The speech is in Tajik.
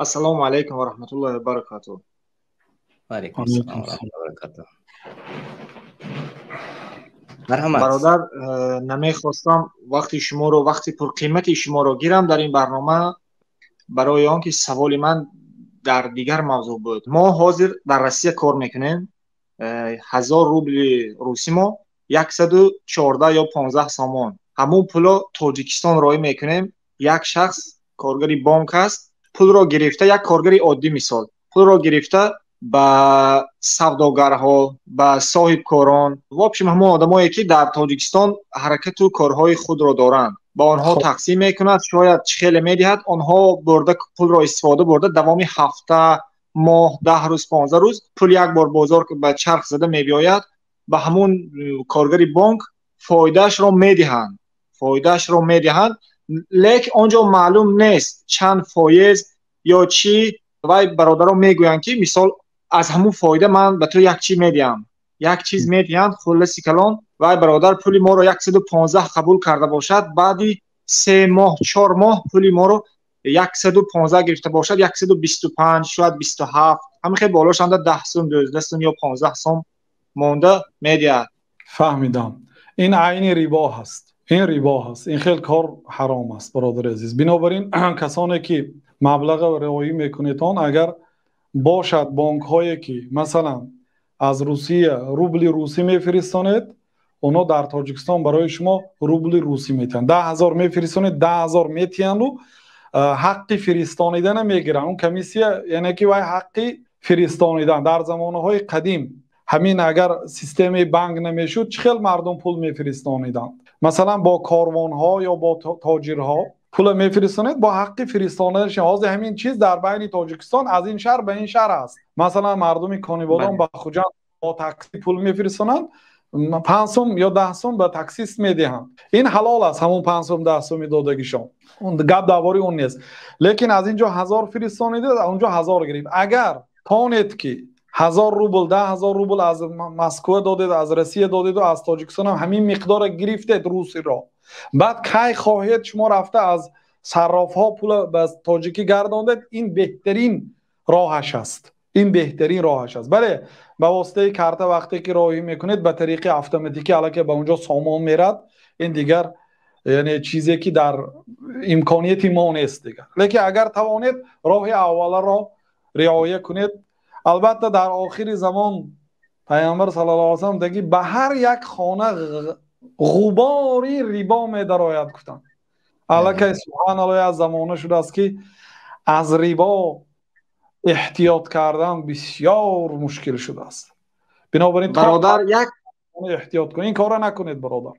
Ассалому алайкум ва раҳматуллоҳи ва баракатуҳ. Ва алайкум ассалом ва раҳматуллоҳи ва баракатуҳ. Марҳамат. Бародар, намехостам вақти шуморо, вақти пурқимати шуморо гирам дар ин барнома, барои он ки саволи ман дар дигар мавзӯъ буд. Мо ҳозир дар Россия кор мекунем. 1000 рубли русӣ мо 114 ё 15 сомон. Ҳамон пуло Тоҷикистон роҳӣ мекунем. Як шахс коргари бонк аст, пулро гирифта, як коргари оддӣ мисол, пулро гирифта ба савдогарҳо, ба соҳибкорон, в общем ҳамон одамое ки дар Тоҷикистон ҳаракату корҳои худро доранд, ба онҳо тақсим мекунад. Шояд чӣ хеле медиҳад, онҳо бурда пулро истифода бурда давоми ҳафта, моҳ, 10 рӯз, 15 рӯз пул як бор бозор ба чарх зада мебиёяд, ба ҳамон коргари бонк фоидаашро медиҳанд, фоидаашро медиҳанд, лек он ҷо маълум нест чанд фоиз ё чӣ. Вай бародарон мегӯянд ки мисол аз ҳамун фоида ман ба ту як чиз медиҳам, як чиз медиҳанд. Хулоси калон, вай бародар пули моро 115 қабул карда бошад, баъди 3 моҳ, 4 моҳ пули моро 115 гирифта бошад, 125, шояд 27, ҳамин хел болош анда 10 сум, 12 сум ё 15 сум монда медиҳад. Фаҳмидам. Ин айни рибо ҳаст. Ин рибо ҳаст. Ин хел кор ҳаром аст, бародари азиз. Бинобар ин касоне ки маблағ равоӣ мекунедон, агар бошад бонкҳое ки масалан аз Русия рубли русӣ мефиристонед, онҳо дар Тоҷикистон барои шумо рубли русӣ метиҳанд. 10 000 мефиристонед, 10 000 метиҳанду ҳаққи фиристонидана мегиранд. Он комиссия, яъне ки вай ҳаққи фиристонидан. Дар замонаҳои қадим ҳамин агар системаи банк намешуд, чӣ хел мардум пул мефиристониданд? Масалан, бо корвонҳо ё бо тоҷирҳо пула мефиристонед бо ҳаққи фиристоданаш. Ҳозир ҳамин чиз дар байни Тоҷикистон аз ин шаҳр ба ин шаҳр аст. Масалан, мардуми Конибодом ба Хуҷанд бо такси пул мефиристонанд, 5 сум ё 10 сум ба таксист медиҳанд. Ин ҳалол аст, ҳамон 5 сум, 10 суми додагишон, гап дар бораи он нест. Лекин аз ин ҷо 1000 фиристонидед, он ҷо 1000 гирифт. Агар тонед ки 1000 рубл, 10 000 рубл аз Москва додед, аз Россия додеду аз Тоҷикистон ҳам ҳамин миқдора гирифтед русиро, баъд кай хоҳед шумо рафта аз саррофҳо пула ба тоҷикӣ гардондед, ин беҳтарин роҳаш аст, ин беҳтарин роҳаш аст. Бале, ба воситаи карта вақте ки роҳӣ мекунед, ба тариқи автоматикӣ аллакай ба он ҷо сомон мерад. Ин дигар, яъне чизе ки дар имконияти мо нест дигар. Лекин агар тавонед, роҳи авваларо риоя кунед. Албатта, дар охири замон Пайғамбар саллаллоҳу алайҳи васаллам деги ба ҳар як хона ғубори рибо медарояд гуфтанд. Аллакай, субҳаналлоҳ, аз замона шудааст ки аз рибо эҳтиёт кардан бисёр мушкил шудааст. Бинобар ин бародар, як эҳтиёт кунед, ин корро накунед, бародар.